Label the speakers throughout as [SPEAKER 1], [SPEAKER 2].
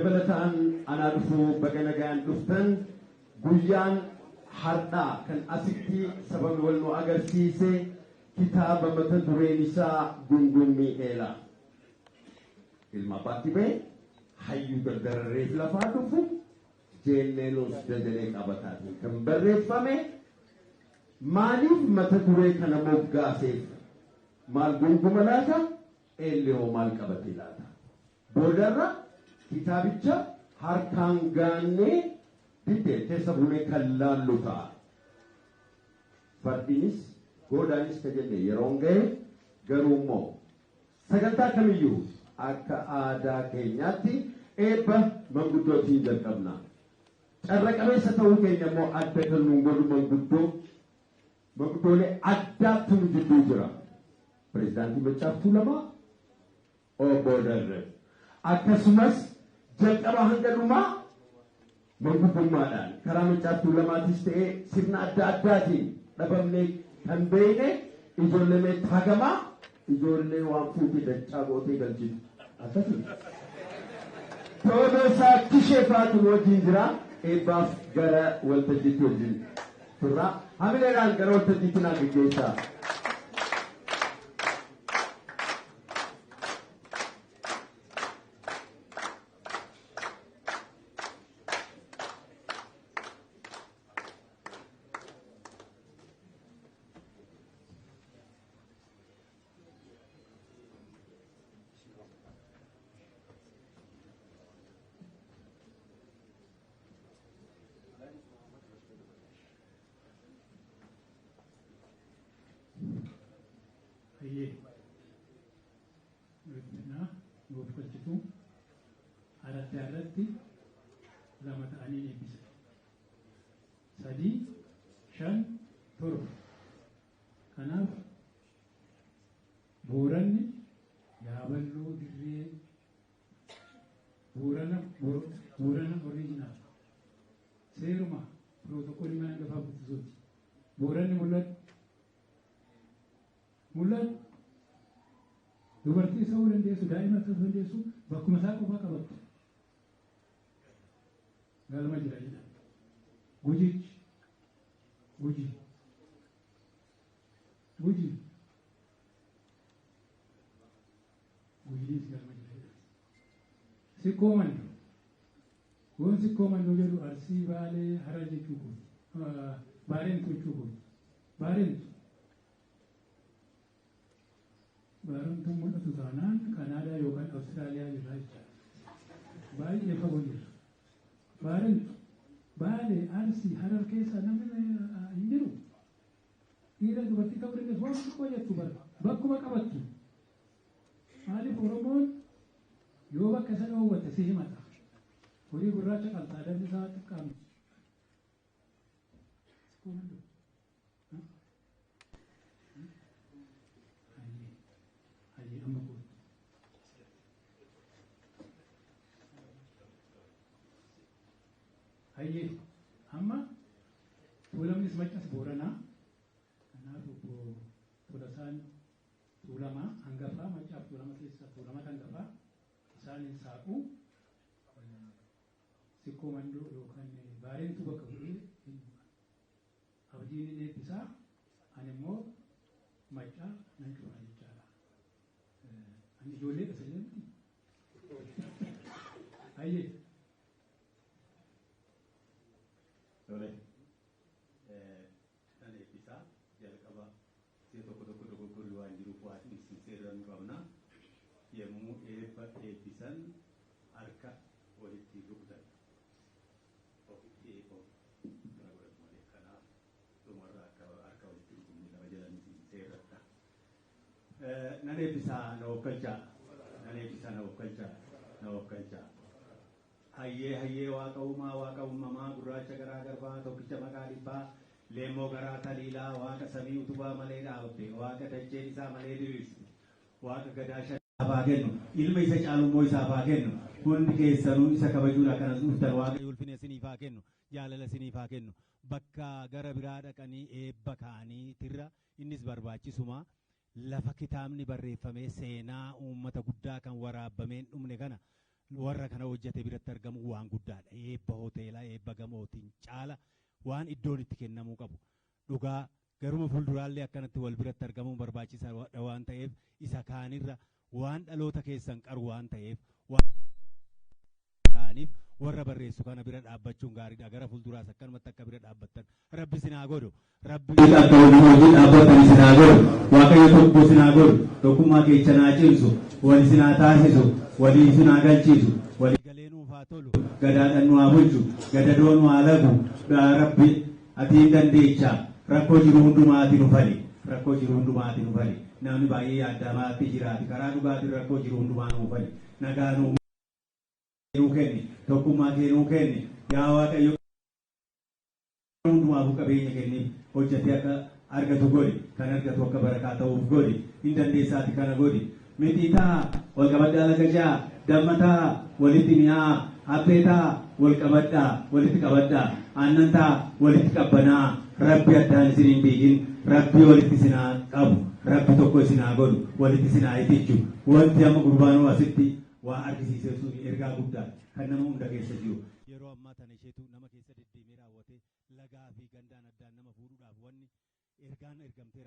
[SPEAKER 1] Dabalataan anaa dhufuu baga nagaan dhuftan. Guyyaan har'aa kan asitti sababni wal nu agarsiise kitaaba mata dureen isaa Gungummii Eelaa. Ilma abbaatti ba'e hayyuu gargararreef lafaa dhufu Jeelleeloos Dajanee Qabataatiin kan barreeffame. Maaliif mata duree kana moggaaseef? Maal gunguma laata? Eelli hoo maal qabate laata? Boodarra kitaabicha harkaan gaannee didde keessa buunee kan laallu ta'a. Fardiinis goodaanis ka jenne yeroon gahe, garuu immoo sagantaa kamiyyuu akka aadaa keenyaatti eebba manguddootiin jalqabna. Carra qabeessa ta'uu keenya immoo adda kan nuun godhu manguddoo manguddoolee addaatti nu jidduu jira. Pireezidaantii Maccaaf Tuulamaa Obbo Darreb. Akkasumas jalqaba hanga dhumaa manguddummaadhaan karaa Maccaaf Tuulamaatis ta'ee sirna adda addaatiin dhabamnee kan beekne ijoollee Meettaa Gamaa, ijoollee waan fuute dachaa gootee galchitu. Akkasuma. Toodosaa Kishee fa'aatu nu wajjin jira. Eebbaaf gara waltajjiitti wajjin turra. Hamileedhaan gara waltajjiitti naa geggeessaa.
[SPEAKER 2] Hayyee. Nuuf nuuf galchitu araddaa irratti lama ta'anii eebbisa. 3, 5, 7. Kanaaf Booranni Yaaballoo dirree Boorana, Boorana original. Seeruma pirootokoolii mana hangafaa guddisuuti. Booranni mul'atu. Mul'atu. Dubartii ta'uu dandeessu, daa'ima ta'uu dandeessu, bakkuma isaa qofaa qabattu. Galma jira jedha. Gujichi. Guji. Guji. Gujinis galma jira jedha. Sikkoo Mandoo. Yoon Sikkoo Mandoo jedhu Arsii, Baalee, Harar jechuu kooti. Baareentu jechuu kooti. Baareentu. Baarentuun mul'atu taanaan Kanaadaa yookaan Awustiraaliyaa jirra jechaadha. Baay'ee fagoo jirra. Baarentu, Baalee, Arsii, Harar keessaa namni hin jiru. Dhiira dubartii ta'uu dandeessu waan xiqqoo jettu bara. Bakkuma qabattu. Maaliif Oromoon yoo bakka isa dhoowwatte si himata. Horii gurraacha qalta, adabni isaa xiqqaa miti. Sikkoo Mandoo. Hayyee. Hayyee amma kootu. Hayyee amma Tuulamnis Maccas Booranaa. Kanaaf obbo Tolasaan Tuulamaa hangafaa Maccaaf Tuulama keessaa Tuulamatu hangafaa isaaniin saaquu Sikkoo Mandoo yookaan Baareentuu bakka bu'ee hin Abdiin hin eebbisa, ani immoo Maccaa nan cufa jechaadha. Ani ijoollee dha sillee miti. Hayyee.
[SPEAKER 3] Tole. Nan eebbisa. Jalqaba si'a tokko tokko dogoggorri waan jiruuf waa isin seerranuu qabna. Yommuu eebba eebbisan harka walitti rukutan. Ofitti eebba kana godhatu malee. Kanaaf dhumarra akka harka walitti rukunne lafa jalan isin seerradha. Nan eebbisaa, na oofkalchaa. Nan eebbisaa, na oofkalchaa. Na oofkalchaa. Hayyee hayyee, Waaqa uumaa, Waaqa uumamaa, gurraacha garaa garbaa, tokkicha maqaa dhibbaa, leemmoo garaa taliilaa, Waaqa samii utubaa malee dhaabde, Waaqa dacheen isaa malee diriirsite, Waaqa gadaa isaaf haa kennu. Ilma isa caalu immoo isaaf haa kennu. Hundi keessanuu isa kabajuudha kanas dhuftan, Waaqayyo ulfina isiniif haa kennu. Jaalala isiniif haa kennu. Bakka gara biraa dhaqanii eebba kaa'anii tirra innis barbaachisuma. Lafa kitaabni barreeffamee seenaa uummata guddaa kan waraabbameen dhumne kana Warra kana hojjete biratti argamu waan guddaadha. Eebba hoteelaa, eebba gamootiin caala waan iddoon itti kennamuu qabu. Dhugaa garuma fuulduraallee akkanatti wal biratti argamuun barbaachisaadha waan ta'eef, isa kaanirra waan dhaloota keessan qaru waan ta'eef, waan ta'aniif warra barreessu kana bira dhaabbachuun gaariidha. Gara fuulduraas akkanumatti akka bira dhaabbattan Rabbi isin haa godhu. Rabbi akka hojii hojii dhaabbattan isin haa godhu. Waaqayyo tokko isin haa godhu. Tokkummaa keessan haa cimsu. Wal isin haa taasisu. Walii isin haa galchiisu. Walii galee nuuf haa tolu. Gadaadhaan nu haa bulchu. Gadadoo nu haa lagu. Rabbi, ati hin dandeecha. Rakkoo jiru hundumaa ati nu fali. Rakkoo jiru hundumaa ati nu fali. Namni baay'ee yaaddamaatti jiraati. Karaa dhugaatiin rakkoo jiru hundumaa nuu fali. Nagaa nuu kenni. Tokkummaa kee nuu kenni. Yaa Waaqayyo, hundumaafuu qabeenya kenniif, hojjetee akka argatu godhi. Kan argatu akka barakaa ta'uuf godhi. Hin dandeessaati, kana godhi. Mixii ta'a, wal qabadhaa, laga ja'a. Damma ta'a, walitti mi'aa'a. Haphee ta'a, wal qabadhaa, walitti qabadhaa. Aannan ta'a, walitti qabbanaa'a. Rabbi addaan isin hin diigin. Rabbi walitti isin haa qabu. Rabbi tokko isin haa godhu. Walitti isin haa itichu. Wanti amma gurbaanuu asitti waa argisiisee sun ergaa guddaa kan nama hunda keessa jiru. Yeroo ammaa tana isheetu nama keessa deddeemee raawwatee lagaa fi gandaan addaan nama fuudhuudhaaf wanni ergaan ergamtee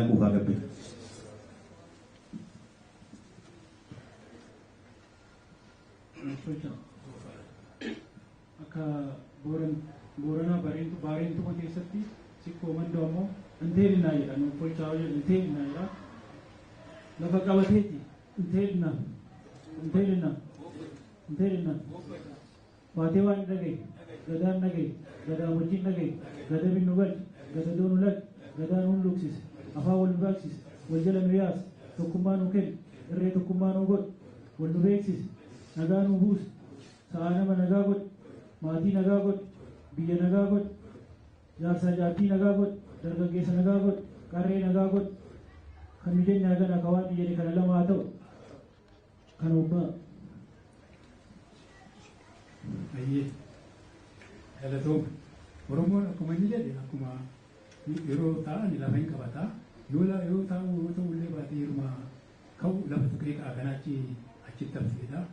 [SPEAKER 3] quufaa gabbe.
[SPEAKER 2] Tolcha. Akka Booranaa Bareentu Baarentuma keessatti Sikkoo Mandoo ammoo inteelinaa jedha. Nu tolchaa yoo jedhu inteelinaa jedha. Lafa qabateeti inteelinaa, inteelinaa, inteelinaa. Baatee waan dhagaye, Gadaan dhagaye, Gadaa wajjin dhagaye, gadabin nu galche, gadadoo nu laqe, Gadaa nu hulluuqsise, afaan wal nu baaqsise, wal jala nu yaase, tokkummaa nu kenne, irree tokkummaa nu godhe, wal nu beeksise, nagaa nu buuse, sa'aa nama nagaa godhe, maatii nagaa godhe, biyya nagaa godhe, jaarsaa jaartii nagaa godhe, dargaggeessa nagaa godhe, qarree nagaa godhe. Kan nu jenne hagana, ka waan nu jedhe kana lama haa ta'u. Kan obbaa.
[SPEAKER 4] Ayyee, galatooma. Oromoon akkuma inni jedhe, akkuma yeroo taa'an lafa hin qabataa. Yoo yoo taa'u yoo ta'u illee baatee, yeruma ka'u lafa tuqee ka'a, kana achi achitti hafteedha.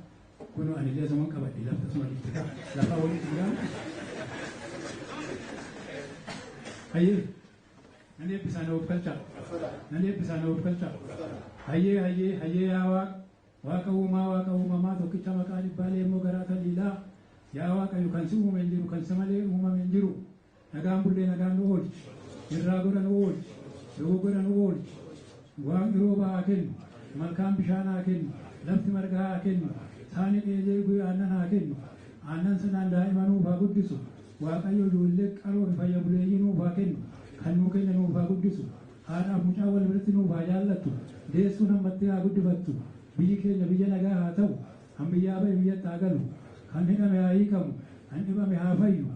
[SPEAKER 4] Kun anillee asuma qabadhe, lafta asuma jirti, lafa walitti jira. Ayyee, nan eebbisaa, na of galchaa. Nan eebbisaa, na of galchaa. Hayyee, hayyee, hayyee, yaa Waaqa, Waaqa uumaa, Waaqa uumamaa, tokkicha maqaa dhibbaa, leemmoo garaa taliilaa. Yaa Waaqayyo, kan si uume hin jiru, kan si malee uumame hin jiru. Nagaan bullee nagaan nu oolchi. Irraa godha nu oolchi. Dogoggora nu oolchi. Waaqni rooba haa kennu. Malkaan bishaan haa kennu. Lafti marga haa kennu. Saani dheedee guye aannan haa kennu. Aannan sanaan daa'ima nuuf haa guddisu. Waaqayyo ijoollee qaroo fi fayya buleeyyii nuuf haa kennu. Kan nuu kenne nuuf haa guddisu. Haadhaaf mucaa wal biratti nuuf haa jaallattu. Deessuun hammattee haa guddifattu. Biyyi keenya biyya nagaa haa ta'u. Kan biyyaa ba'e biyyatti haa galu. Kan hidhame haa hiikamu. Kan dhibame haa fayyu.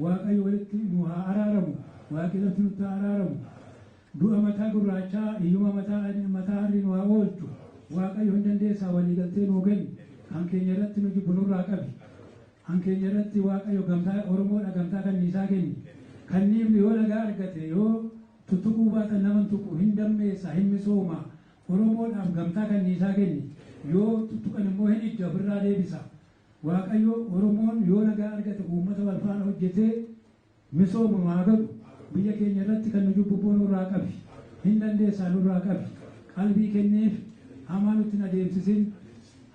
[SPEAKER 4] Waaqayyo walitti nu haa araaramu. Waaqi lafti nutti haa araaramu. Du'a mataa gurraachaa, hiyyuma mataa mataa harrii nu haa oolchu. Waaqayyo, hin dandeessaa, walii galtee nuu kenni. Kan keenya irratti nu jibbu nurraa qabi. Kan keenya irratti, Waaqayyo, gamtaa Oromoodha, gamtaa kanniisaa kenni. Kanniifni yoo nagaa argate, yoo tuttuquu baatan nama hin tuqu, hin dammeessa, hin misooma. Oromoodhaaf gamtaa kanniisaa kenni. Yoo tuttuqan immoo hin idda, ofirraa deebisa. Waaqayyo Oromoon yoo nagaa argate uummata wal faana hojjetee misoomu nu haa godhu. Biyya keenya irratti kan nu jibbu nurraa qabi. Hin dandeessaa, nurraa qabi. Qalbii kenniif, hamaa nutti hin adeemsisin.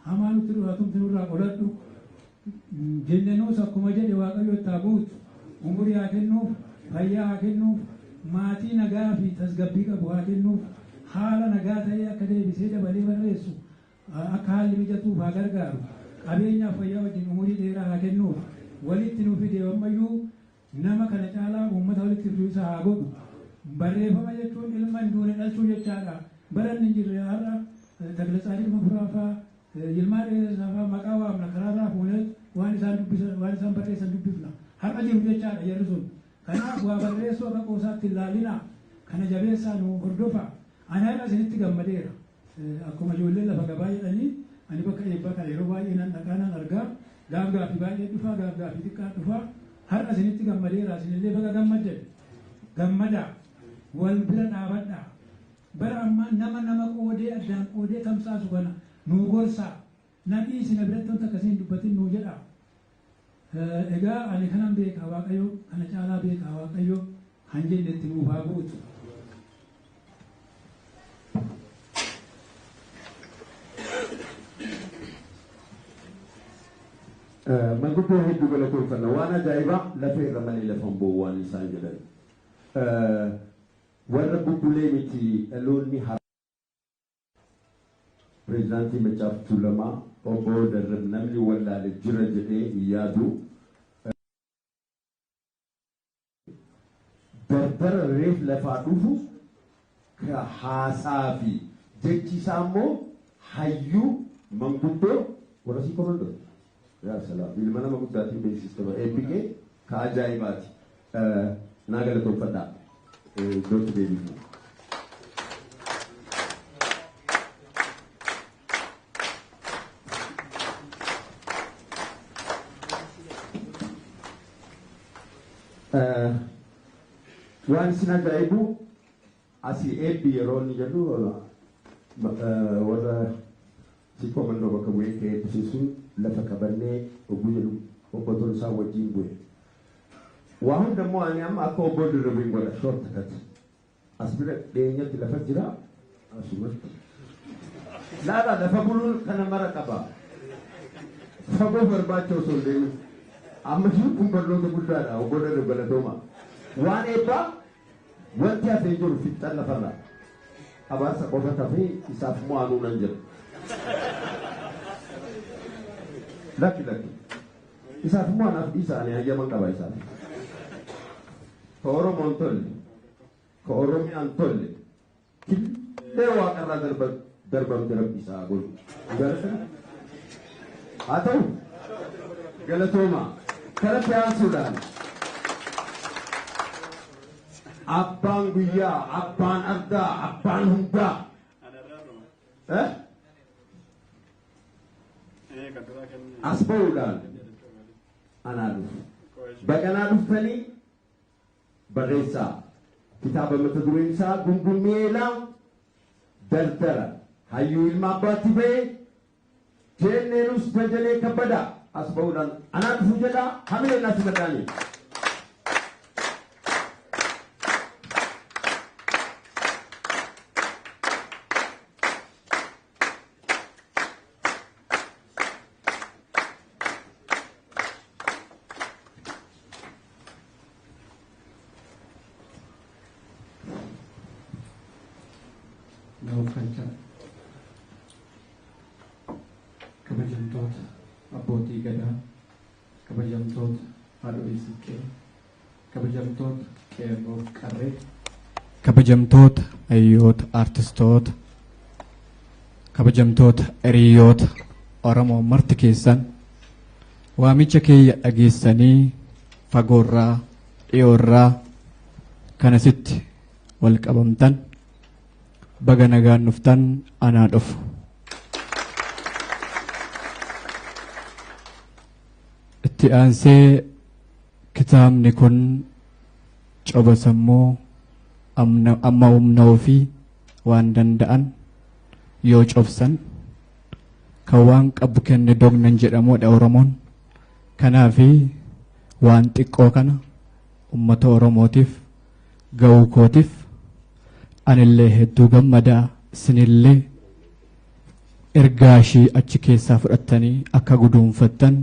[SPEAKER 4] Hamaa nutti dhufatumti nurraa qoladhu. Jennenuus akkuma jedhe Waaqayyo itti haa guutu. Umurii haa kennuuf, fayyaa haa kennuuf, maatii nagaa fi tasgabbii qabu haa kennuuf, haala nagaa ta'ee akka deebisee dabalee barreessu akka haalli mijatuuf haa gargaaru. Qabeenyaaf fayyaa wajjin umurii dheeraa haa kennuuf. Walitti nu fide, ammayyuu nama kana caalaa uummata walitti fiduu isa haa godhu. Barreeffama jechuun ilma hin duune dhalchuu jechaadha. Baranni hin jirre har'a Tagla Tsaadiq Makuraa fa'aa, Yilmaa Dheeressaa fa'aa maqaa waamna, karaarraa fuunee waan isaan dubbisan, waan isaan barreessan dubbifna. Har'a jiru jechaadha jarri sun. Kanaaf waa barreessuu akka qoosaatti hin laalinaa. Kana jabeessaa nu hordofa.
[SPEAKER 2] Ani har'a isinitti gammadeera. Akkuma ijoolleen lafa gabaa jedhanii, ani bakka eebbaa kana yeroo baay'ee nan dhaqaa, nan argaa, gaaf gaafii baay'ee dhufaa, gaaf gaafii xiqqaa dhufaa. Har'a isinitti gammadeera. Isinillee baga gammaddan. Gammadaa, wal bira dhaabadhaa. Bara ammaa nama nama qoodee, addaan qoodee tamsaasu kana nuu gorsaa. Nadhii isin biratti wanta akkasii hin dubbatin nuu jedhaa. Egaa ani kanan beekaa, Waaqayyo kana caalaa beekaa. Waaqayyo han jennetti nuuf haa guutu.
[SPEAKER 1] Manguddoo hedduu galatoonfanna. Waan ajaa'ibaa, lafa irra malee lafa hin bu'u waan isaan jedhan. Warra bubbulee miti, dhaloonni pireezidaantii Maccaaf Tuulamaa obbo Darrib namni wallaale jira jedhee hin yaadu. Dardara reef lafaa dhufu ka haasaa fi jechi isaa immoo hayyuu manguddoo warra sii komandoo. Yaa salaam, ilma nama guddaatiin beeksiste, eebbikee ka ajaa'ibaati. Naa galatoonfadhaa. Iddootti deebifna. Waan isin ajaa'ibu, asii eebbi yeroo inni jedhu, warra Sikkoo Mandoo bakka bu'ee ka'ee eebbisiisuun lafa qabannee oguu jedhu obbo Tolsaa wajjin bu'e. Waa hunda immoo ani amma akka obbo Dirribiin godha, short cut. As bira dhiyeenyatti lafa jira, asumatti. Laala, lafa buluun kana mara qaba. Fagoo barbaacha osoo hin deemin. Amma kun barnoota guddaadha, obbo Dirrib galatooma. Waan eebbaa wanti hafee jiru fixxan lafarraa. Abaarsa qofa tafee, isaaf immoo anuu nan jira. Lakki, lakki. Isaaf immoo anaaf dhiisa, ani hayyaman qaba isaaf. Ka Oromoon tolle, ka Oromiyaan tolle, killee waaqarraa darbamte rabbi isaa godhu. Jaalattan? Haa ta'u, galatooma. Kanatti aansuudhaan abbaan guyyaa, abbaan ardaa, abbaan hundaa. Eh? As ba'uudhaan anaa dhufu. Baganaa dhuftanii, barreessaa kitaaba mata dureen isaa Gungummii Eelaa, dardara hayyuu ilma abbaatti ba'e, Jenneenus Dajanee Kabbadaa as ba'uudhaan anaa dhufu jedhaa, hamileen as madhaanii.
[SPEAKER 5] Naaf kabajamtoota abbootii gadaa, kabajamtoota haadholii siiqqee, kabajamtoota qeerroof qarree, kabajamtoota hayyoota, artistoota, kabajamtoota hiriyoota Oromoo marti keessan, waamicha kiyya dhageessanii fagoorraa dhiyoorraa kanasitti wal qabamtan, baga nagaan dhuftan, anaa dhufu. Itti aansee kitaabni kun coba sammuu amma humna ofii waan danda'an yoo cobsan kan waan qabu kenne dognan jedhamudha Oromoon. Kanaafi waan xiqqoo kana ummata Oromootiif ga'uu kootiif anillee hedduu gammadaa, isinillee ergaa ishii achi keessaa fudhattanii akka guduunfattan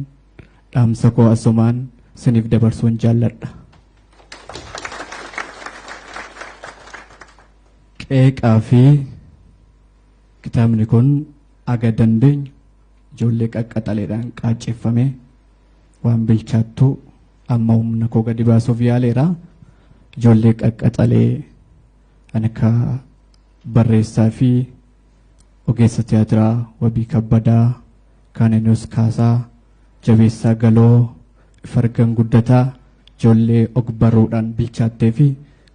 [SPEAKER 5] dhaamsa koo asumaan isiniif dabarsuun jaalladha. Qeeqaa fi kitaabni kun aga dandeenyu ijoollee qaqqaxaleedhaan qaacceffamee waan bilchaattuu amma humna koo gadi baasuuf yaaleera. Ijoollee qaqqaxalee kan akka barreessaa fi ogeessa tiyaatiraa Wabii Kabbadaa, Kaanenius Kaasaa, Jabeessaa Galoo, Ifargan Guddataa, ijoollee ogbarruudhaan bilchaattee fi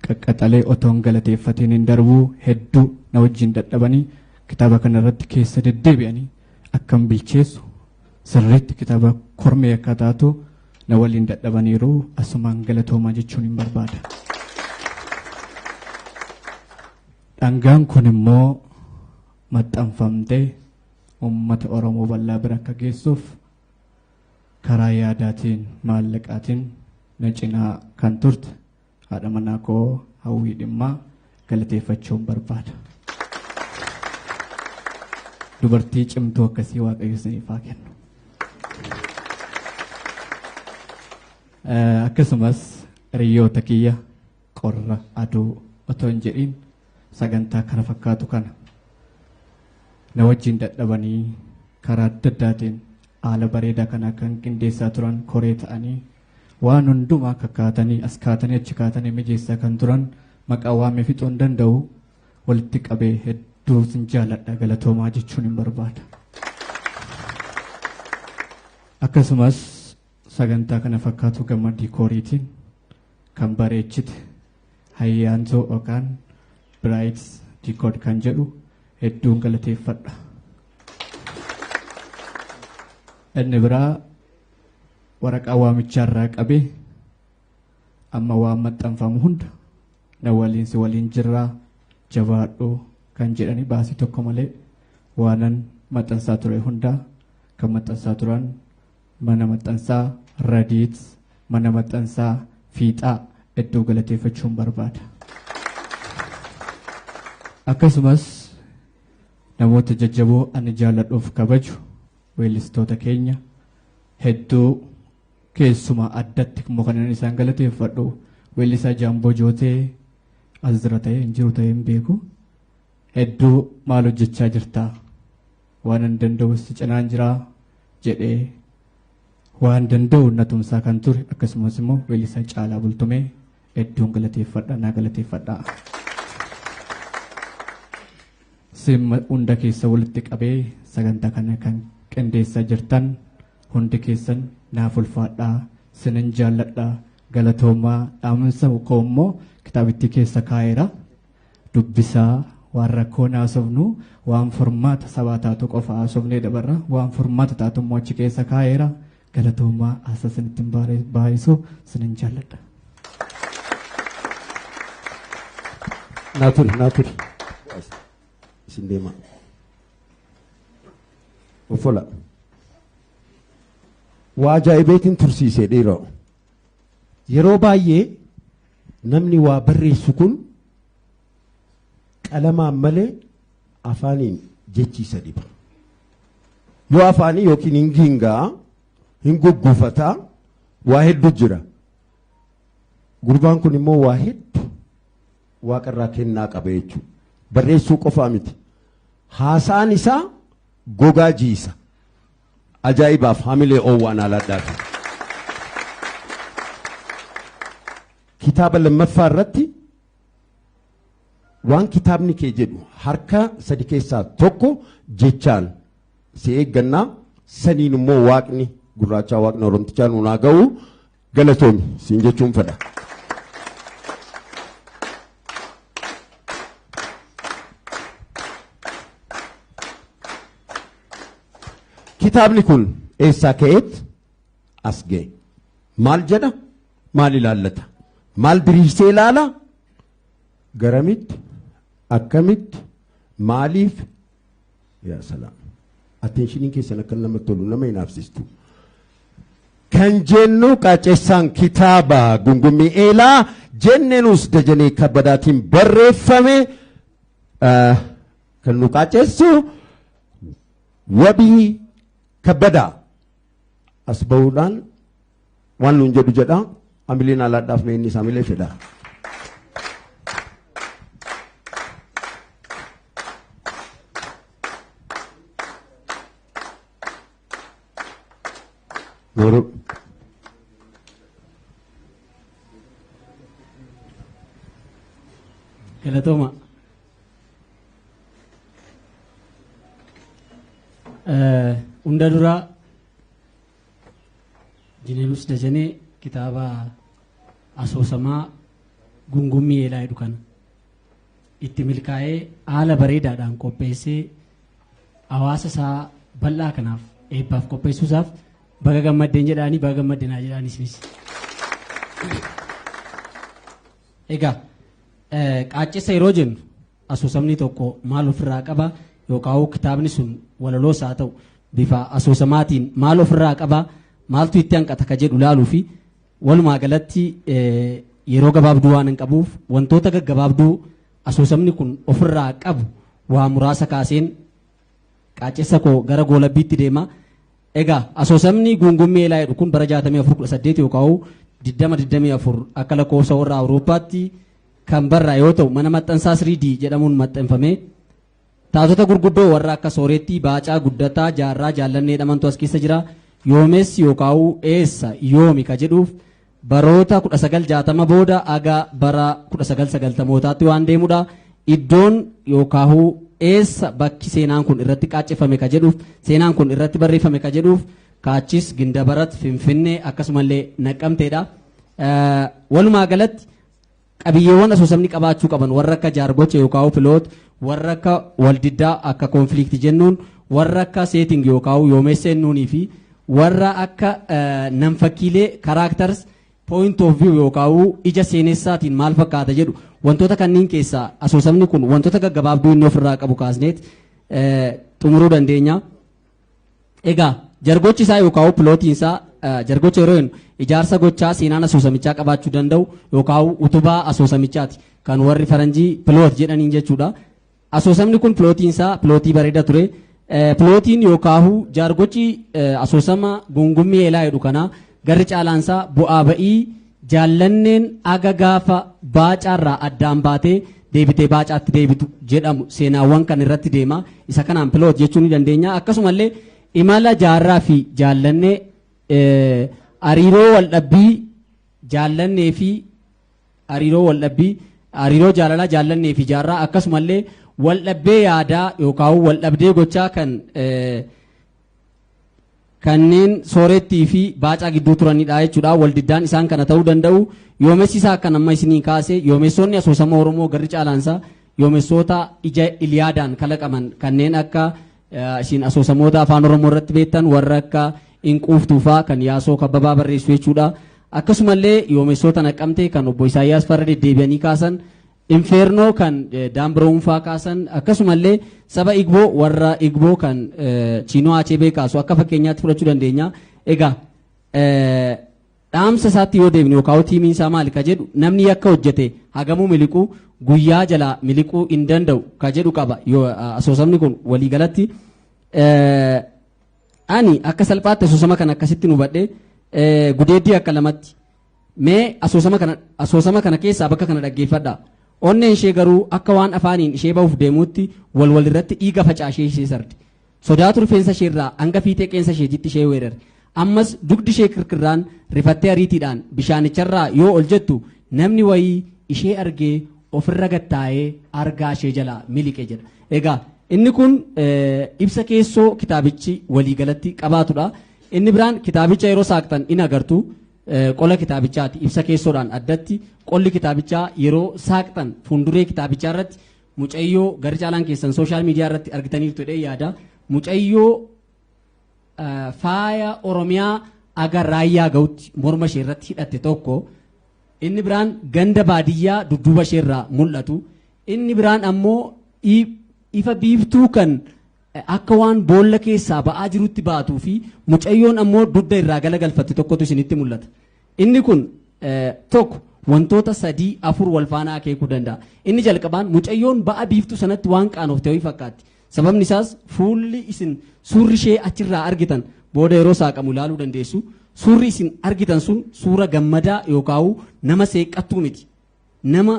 [SPEAKER 5] qaqqaxalee otoon galateeffatiin hin darbuu hedduu. na wajjin dadhabanii kitaaba kana irratti keessa deddeebi'anii akkam bilcheessu sirriitti kitaaba kormee akka taatu na waliin dadhabaniiru asumaan galatoomaa jechuun hin barbaada. Dhangaan kun immoo maxxanfamtee uummata Oromoo bal'aa bira akka geessuuf karaa yaadaatiin maallaqaatiin na cinaa kan turte haadha manaa koo Hawwii Dhimmaa galateeffachuun barbaada. Dubartii cimtuu akkasii Waaqayyo isiniif haa kennu. Akkasumas hiriyoota kiyya qorra aduu otoo hin jedhiin sagantaa kana fakkaatu kana na wajjin dadhabanii karaa adda addaatiin haala bareedaa kana kan qindeessaa turan koree ta'anii waan hundumaa kakkaatanii as kaatanii achi kaatanii mijeessaa kan turan maqaa waamee fixuu hin danda'u walitti qabee hedduu sin jaaladha galatoomaa jechuun hin barbaada. Akkasumas sagantaa kana fakkaatu gama diikooriitiin kan bareechite hayyaantoo yookaan Bright Decode kan jedhu hedduun galateeffadha. Inni biraa waraqaa waamichaa irraa qabee amma waan maxxanfamu hunda na waliin si waliin jirraa jabaadhu kan jedhani baasii tokko malee waanan maxxansaa ture hundaa kan maxxansaa turan mana maxxansaa Radiit, mana maxxansaa Fiixaa iddoo galateeffachuun barbaada. Akkasumas namoota jajjaboo ani jaalladhuuf kabaju weellistoota keenya hedduu keessumaa addatti immoo kan inni isaan galateeffadhu weellisaa Jaamboo Jootee as jira ta'ee hin jiru ta'ee hin beeku. Hedduu maal hojjechaa jirtaa? Waan hin danda'u si cinaan jiraa jedhee waan danda'u na tumsaa kan ture akkasumas immoo weellisaa Caalaa Bultumee hedduun galateeffadha naa galateeffadha. Simma hunda keessa walitti qabee sagantaa kana kan qindeessaa jirtan hundi keessan naaf ulfaadhaa sinin jaalladhaa galatoomaa dhaamsa koo immoo kitaabittii keessa kaa'eera dubbisaa waan rakkoo haasofnu waan furmaata sabaa taatu qofa haasofnee dabarra waan furmaata taatu immoo achi keessa kaa'eera galatoomaa asa sinitti baay'isu sinin jaalladha.
[SPEAKER 1] Naa turi naa turi. Isin deema. Offola. Waa ajaa'ibeetiin tursiisee dhiiroo. Yeroo baay'ee namni waa barreessu kun qalamaan malee afaaniin jechiisa dhiba. Yoo afaanii yookiin hin giingaa, hin gugguufataa, waa hedduu jira. Gurbaan kun immoo waa hedduu waaqarraa kennaa qaba jechuudha. Barreessuu qofaa miti. Haasaan isaa gogaa jiisa. Ajaa'ibaaf hamilee oowwaan aladhaati. Kitaaba lammaffaa irratti waan kitaabni kee jedhu harka sadi keessaa tokko jechaan si eeggannaa saniin immoo waaqni gurraachaa waaqni oromtichaa nuun haa ga'u galatoomi siin jechuun fedha. Kitaabni kun eessaa ka'eet as ga'e? Maal jedha? Maal ilaallata? Maal diriirsee ilaala? Garamitti? Akkamitti? Maaliif? Yaa salaam. Attention keessan akka namatti tolu nama hinaafsistu. Kan jennu qaacessaan kitaaba Gungummii Eelaa jenneenus Dajanee Kabbadaatiin barreeffame kan nu qaacessu Wabii Kabbadaa as bahuudhaan waan nuun jedhu jedha. Hamileen alaadhaaf mee innis hamilee fedha. Nooruu.
[SPEAKER 6] Galatooma. Hunda dura Jineenus Dajanee kitaaba asoosamaa Gungummii Eelaa jedhu kana itti milkaa'ee haala bareedaadhaan qopheessee hawaasa isaa bal'aa kanaaf eebbaaf qopheessuusaaf baga gammaddeen jedhaanii baga gammaddeenaa jedhaanii isinis. Egaa qaaccessa yeroo jennu asoosamni tokko maal ofirraa qaba yookaan kitaabni sun walaloos haa ta'u bifa asoosamaatiin maal ofirraa qaba maaltu itti hanqata ka jedhu laaluu fi walumaa galatti yeroo gabaabduu waan hin qabuuf wantoota gaggabaabduu asoosamni kun ofirraa qabu waa muraasa kaaseen qaaccessa koo gara goolabbiitti deema. Egaa asoosamni guungummii eelaa jedhu kun bara 64 18 yookaan 2024 akka lakkoofsa warra Awurooppaatti kan barraa'e yoo ta'u mana maxxansaa 3D jedhamuun maxxanfame. Taatota gurguddoo warra akka Soorettii, Baacaa, Guddataa, Jaarraa, Jaallannee jedhamantu as keessa jira. Yoomessi yookaan eessa yoomi ka jedhuuf baroota 1960 booda aga bara 1990mootaatti waan deemudha. Iddoon yookaan eessa bakki seenaan kun irratti qaacceffame ka jedhuuf seenaan kun irratti barreeffame ka jedhuuf Kaachis, Gindabarat, Finfinnee akkasumallee Naqqamteedha. Walumaa galatti qabiyyeewwan asoosamni qabaachuu qaban warra akka jaargocha yookaan plot, warra akka waldiddaa akka conflict jennuun, warra akka setting yookaan yoomessa jennuunii fi warra akka namfakkiilee characters, point of view yookaan ija seenessaatiin maal fakkaata jedhu wantoota kanneen keessaa asoosamni kun wantoota gaggabaabduu inni ofirraa qabu kaasneet xumuruu dandeenya. Egaa jargochi isaa yookaan plootiin isaa, jargocha yeroo jennu ijaarsa gochaa seenaan asoosamichaa qabaachuu danda'u yookaan utubaa asoosamichaati kan warri faranjii plot jedhaniin jechuudha. Asoosamni kun plootiin isaa plootii bareeda ture. Plootiin yookaan jaargochi asoosama gungummii eelaa jedhu kana garri caalaansaa bu'aa ba'ii Jaallanneen aga gaafa Baacaarraa addaan baatee deebitee Baacaatti deebitu jedhamu seenaawwan kan irratti deema. Isa kanaan plot jechuu ni dandeenya. Akkasumallee imala Jaarraa fi Jaallannee, hariiroo waldhabbii Jaallannee fi hariiroo waldhabbii hariiroo jaalalaa Jaallannee fi Jaarraa, akkasumallee waldhabbee yaadaa yookaan waldhabdee gochaa kan kanneen Soorettii fi Baacaa gidduu turanidha jechuudha. Waldiddaan isaan kana ta'uu danda'u. Yoomessi isaa kan amma isinii kaase, yoomessoonni asoosama Oromoo garri caalaansaa yoomessoota ija Iliyaadaan kalaqaman kanneen akka isin asoosamoota afaan Oromoo irratti beektan warra akka Inquuftuufaa kan Yaasoo Kabbabaa barreessu jechuudha. Akkasumallee yoomessoota Naqqamtee kan obbo Isaayyaas Farra deddeebi'anii kaasan, Inferno kan Dan Brown faa kaasan, akkasumallee saba Igboo warra Igboo kan Chinua Achebe kaasu akka fakkeenyaatti fudhachuu dandeenya. Egaa dhaamsa isaatti yoo deebine yookaan tiimiin isaa maali ka jedhu, namni yakka hojjete hagamuu miliquu guyyaa jalaa miliquu hin danda'u ka jedhu qaba yoo asoosamni kun waliigalatti. Ani akka salphaatti asoosama kana akkasitti hubadhe: gudeeddii akka lamatti. Mee asoosama kana keessaa bakka kana dhaggeeffadha. Onneen ishee garuu akka waan afaaniin ishee bahuuf deemuutti wal walirratti dhiiga facaashee ishee sardi. Sodaatu rifeensa isheerraa hanga fiixee qeensa isheetitti ishee weerare. Ammas dugdi ishee kirkirraan rifattee ariitiidhaan bishaanicharraa yoo ol jettu namni wayii ishee argee ofirra gattaa'ee argaa ishee jalaa miliqe jedha. Egaa inni kun ibsa keessoo kitaabichi waliigalatti qabaatudha. Inni biraan kitaabicha yeroo saaqxan in agartu. Qola kitaabichaati ibsa keessoodhaan addatti qolli kitaabichaa yeroo saaqxan fuulduree kitaabichaa irratti mucayyoo garri caalaan keessan social media irratti argitaniirtu jedhee yaada. Mucayyoo faaya Oromiyaa aga raayyaa ga'utti morma ishee irratti hidhatte tokko, inni biraan ganda baadiyyaa dudduuba ishee irraa mul'atu, inni biraan ammoo ifa biiftuu kan akka waan boolla keessaa ba'aa jirutti baatuu fi mucayyoon ammoo dugda irraa galagalfatte tokkotu isinitti mul'ata. Inni kun tokko wantoota sadii afur wal faana akeekuu danda'a. Inni jalqabaan mucayyoon ba'a biiftuu sanatti waan qaanofte wayii fakkaatti. Sababni isaas fuulli isin suurri ishee achirraa argitan booda yeroo saaqamu ilaaluu dandeessu. Suurri isin argitan sun suura gammadaa yookaan nama seeqqattuu miti. Nama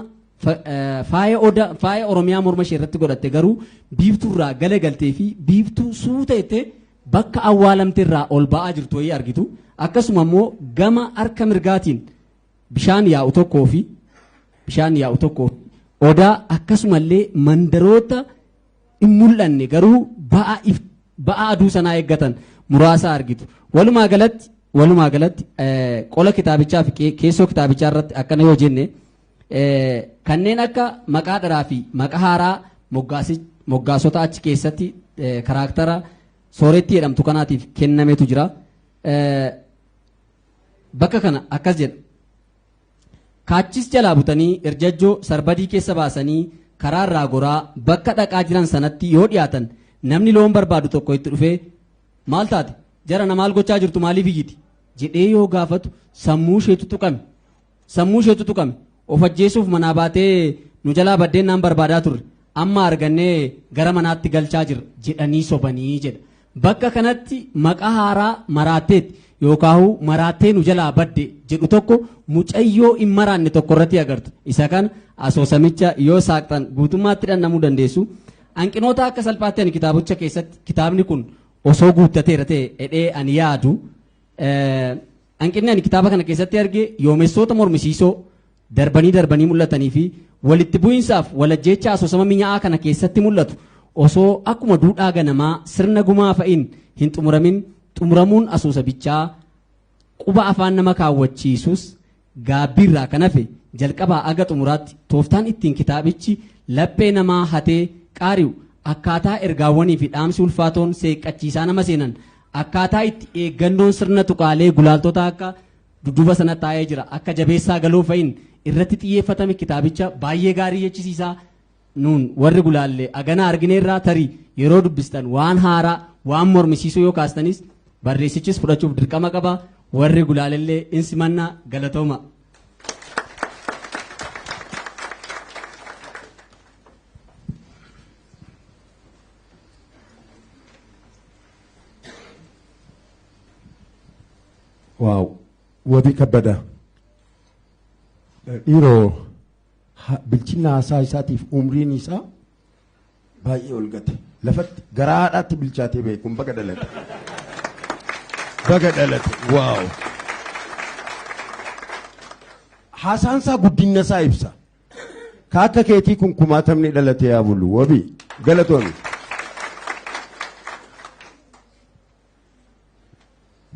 [SPEAKER 6] faaya oda faaya Oromiyaa morma ishee irratti godhatte garuu biiftuurraa galagaltee fi biiftuu suuta jettee bakka awwaalamte irraa ol ba'aa jirtu wayii argitu. Akkasuma immoo gama harka mirgaatiin bishaan yaa'u tokkoo fi odaa, akkasumallee mandaroota hin mul'anne garuu ba'aa aduu sanaa eeggatan muraasa argitu. Walumaa galatti qola kitaabichaa fi keessoo kitaabichaa irratti akkana yoo jenne Kanneen akka maqaa dharaa fi maqaa haaraa moggaasota achi keessatti karaaktara Soorettii jedhamtu kanaatiif kennametu jira. Bakka kana akkas jedha. Kaachis jalaa butanii erjajjoo sarbadii keessa baasanii karaa irraa goraa bakka dhaqaa jiran sanatti yoo dhiyaatan namni loon barbaadu tokko itti dhufee maal taate jara na maal gochaa jirtu maaliif iyyiti jedhee yoo gaafatu sammuu isheetu tuqame. Sammuu isheetu tuqame. Of ajjeesuuf manaa baatee nu jalaa baddeen naan barbaadaa turre. Amma argannee gara manaatti galchaa jirra jedhanii sobanii jedha. Bakka kanatti maqaa haaraa maraatteetti yookaan maraattee nu jalaa badde jedhu tokko mucayyoo hin maraanne tokko irratti agartu. Isa kana asoosamicha yoo saaqxan guutummaatti dhandhamuu dandeessu. Hanqinoota akka salphaatti ani kitaabicha keessatti kitaabni kun osoo guuttateera ta'e jedhee ani yaadu. Hanqinni ani kitaaba kana keessatti arge yoomessoota mormisiisoo darbanii darbanii mul'atanii fi walitti bu'iinsaaf walajjeecha asoosama minyaa'aa kana keessatti mul'atu osoo akkuma duudhaa ganamaa sirna gumaa fa'iin hin xumuramin xumuramuun asoosamichaa quba afaan nama kaawwachiisus gaabbiirraa kan hafe jalqabaa aga xumuraatti tooftaan ittiin kitaabichi laphee namaa hatee qaari'u akkaataa ergaawwanii fi dhaamsi ulfaatoon seeqqachiisaa nama seenan akkaataa itti eeggannoon sirna tuqaalee gulaaltota akka dudduuba sana taa'ee jira akka jabeessaa galoo fa'iin irratti xiyyeeffatame kitaabicha baay'ee gaarii jechisiisaa nuun warri gulaalle agana argineerraa tarii yeroo dubbistan waan haaraa waan mormisiisuu yoo kaastanis barreessichis fudhachuuf dirqama qaba warri gulaalellee insimannaa galatooma.
[SPEAKER 1] Waaw Wabii Kabbada dhiiroo bilchina haasaa isaatiif umriin isaa baay'ee ol gate lafatti garaa haadhaatti bilchaatee ba'e kun baga dhalate baga dhalate waaw haasaan isaa guddina isaa ibsa ka akka keetii kun kumaatamni dhalate yaa bulu Wabii galatoomi.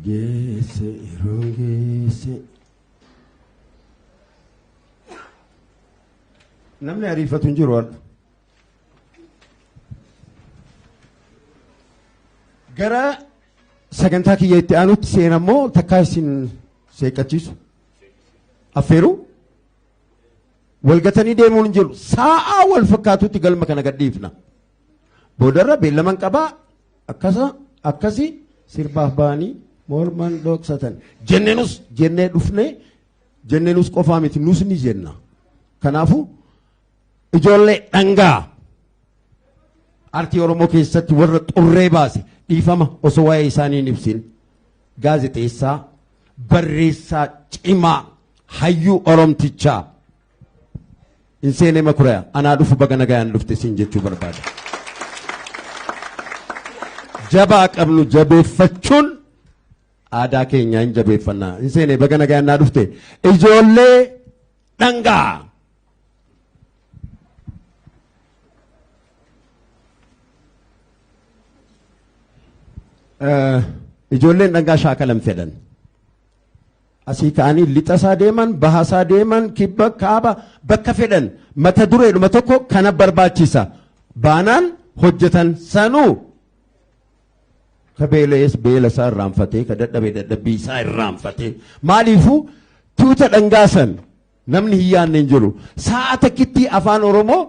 [SPEAKER 1] Geesse yeroon geesse. Namni ariifatu hin jiru har'a. Gara sagantaa kiyya itti aanutti seenammoo takkaa isin seeqqachiisu. Affeeruu walgatanii deemuun hin jiru. Saa'aa wal fakkaatutti galma kana gadhiifna. Boodarra beellaman qabaa akkasa akkasi sirbaaf ba'anii morman dhoksatan. Jenneenus jennee dhufnee jenneenus qofaa miti nus ni jenna. Kanaafuu ijoollee dhangaa artii Oromoo keessatti warra xurree baase dhiifama osoo waa'ee isaanii hin ibsin gaazexeessaa barreessaa cimaa hayyuu Oromtichaa hin seenee Makuraya anaa dhufu baga nagayaan dhufte siin jechuu barbaada. Jabaa qabnu jabeeffachuun aadaa keenyaa hin jabeeffannaa. Hin seenee baga nagayaan naa dhufte ijoollee dhangaa. Ijoolleen dhangaa shaakalan fedhan. Asii ka'anii lixa isaa deeman, baha isaa deeman, kibba, kaaba, bakka fedhan mata dureedhuma tokko kana barbaachisa. Baanaan hojjetan sanuu ka beela'es beela isaa irraanfatee, ka dadhabe dadhabbii isaa irraanfatee. Maaliifuu tuuta dhangaasan namni hin yaadne hin jiru. Sa'a takkitti afaan Oromoo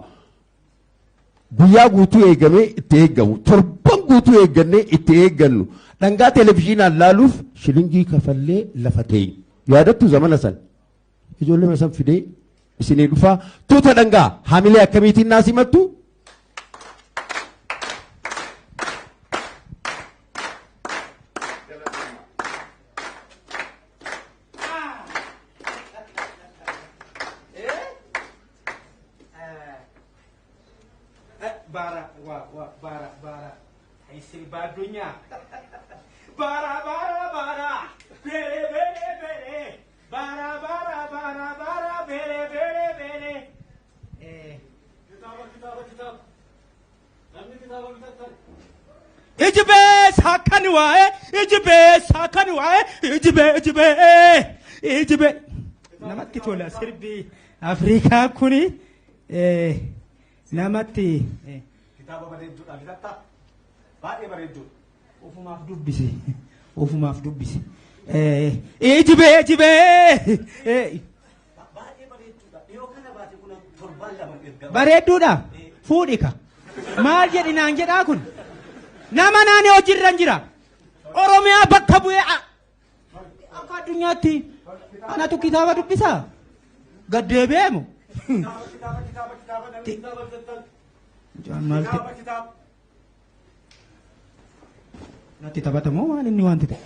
[SPEAKER 1] guyyaa guutuu eegamee itti eeggamu torban guutuu eeggannee itti eeggannu dhangaa televizyiinaan laaluuf shilingii kafallee lafa teenya yaadattu zamana san ijoollee san fidee isinii dhufaa tuuta dhangaa hamilee akkamiitiin naa simattu.
[SPEAKER 7] Bara, wa, wa, bara, bara. Ay sirba addunyaa. Bara, bara, bara. Bere, bere, bere. Bara, bara, bara, bara. Bere, bere, bere.
[SPEAKER 8] Kitaaba, kitaaba, kitaaba. Namni kitaaba bitattan.
[SPEAKER 7] Iji beesaa kan waa'ee, iji beesaa kan waa'ee, iji bee, iji bee, iji bee. Namatti tola sirbi. Afrikaa kuni namatti
[SPEAKER 8] Kitaaba bareedduudha bitattaa? Baay'ee bareedduudha.
[SPEAKER 7] Ofumaaf dubbisi. Ofumaaf dubbisi. Ijibee ijibee.
[SPEAKER 8] Baay'ee bareedduudha. Dhiyoo kana baate kun torbaan 2 erga.
[SPEAKER 7] Bareedduudha. Fuudhika. Maal jedhi naan jedhaa kun? Nama naani hojiirra hin jira. Oromiyaa bakka bu'ee akka addunyaatti anatu kitaaba dubbisaa? Gad deebi'eemu.
[SPEAKER 8] Kitaaba kitaaba kitaaba kitaaba namni kitaaba bitattan.
[SPEAKER 7] Maal ta'e?
[SPEAKER 8] Kitaaba kitaaba.
[SPEAKER 7] Natti taphatamoo waan inni wanti ta'e.